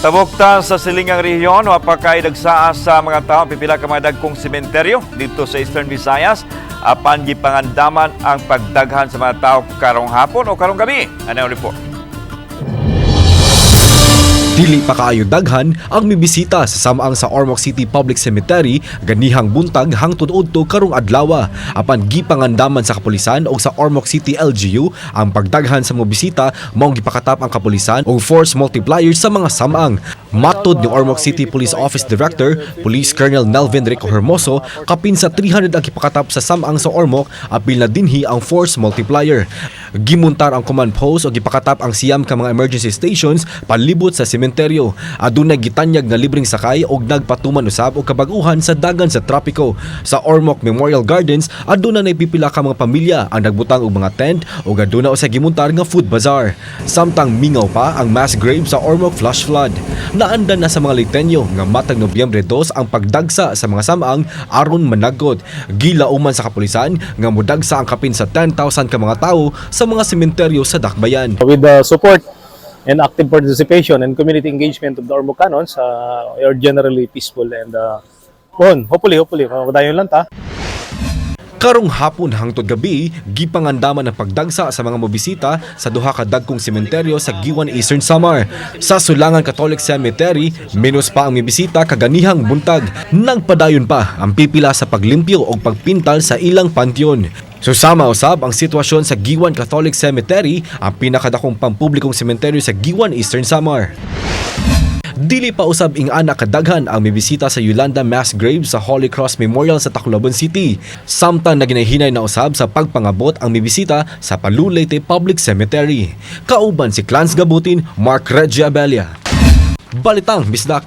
Tabok ta sa silingang rehiyon, wa pa kay dagsaa sa mga tao pipila ka mga dagkong sementeryo dito sa Eastern Visayas, apan gipangandaman ang pagdaghan sa mga tao karong hapon o karong gabi. Ano ang report? Dili pa kaayo daghan ang mibisita sa samang sa Ormoc City Public Cemetery ganihang buntag hangtod udto karong adlaw. Apan gipangandaman sa kapulisan og sa Ormoc City LGU ang pagdaghan sa mobisita, maong gipakatap ang kapulisan og force multiplier sa mga samang. Matod ni Ormoc City Police Office Director, Police Colonel Nelvin Rico Hermoso, kapin sa 300 ang gipakatap sa samang sa Ormoc, apil na dinhi ang force multiplier. Gimuntar ang command post o gipakatap ang 9 ka mga emergency stations palibot sa sementeryo. Adunay gitanyag nga libreng sakay og nagpatuman usab og kabag-uhan sa dagan sa trapiko. Sa Ormoc Memorial Gardens, aduna nay pipila ka mga pamilya ang nagbutang og mga tent ug aduna usay gimuntar nga food bazaar. Samtang mingaw pa ang mass grave sa Ormoc flash flood. Naandan na sa mga Leyteño nga matag Nobyembre 2 ang pagdagsa sa mga samang aron managot. Gilauman sa kapulisan nga modagsa ang kapin sa 10,000 ka mga tawo sa mga sementeryo sa Dakbayan. With the support and active participation and community engagement of the Ormocanons, we are generally peaceful and on, hopefully, mapadayon lang ta. Karong hapon hangtod gabi, gipangandaman ang pagdagsa sa mga mobisita sa duha ka dagkong sementeryo sa Guiuan, Eastern Samar. Sa Sulangan Catholic Cemetery, menos pa ang mibisita kaganihang buntag. Nagpadayon pa ang pipila sa paglimpyo o pagpintal sa ilang pantheon. Susama usab ang sitwasyon sa Guiuan Catholic Cemetery, ang pinakadakong pampublikong sementeryo sa Guiuan, Eastern Samar. Dili pa usab ing-ana kadaghan ang mibisita sa Yolanda Mass Grave sa Holy Cross Memorial sa Tacloban City. Samtang naginahinay na usab sa pagpangabot ang mibisita sa Palo, Leyte Public Cemetery. Kauban si Clans Gabutin, Mark Regia Abella. Balitang Bisdak.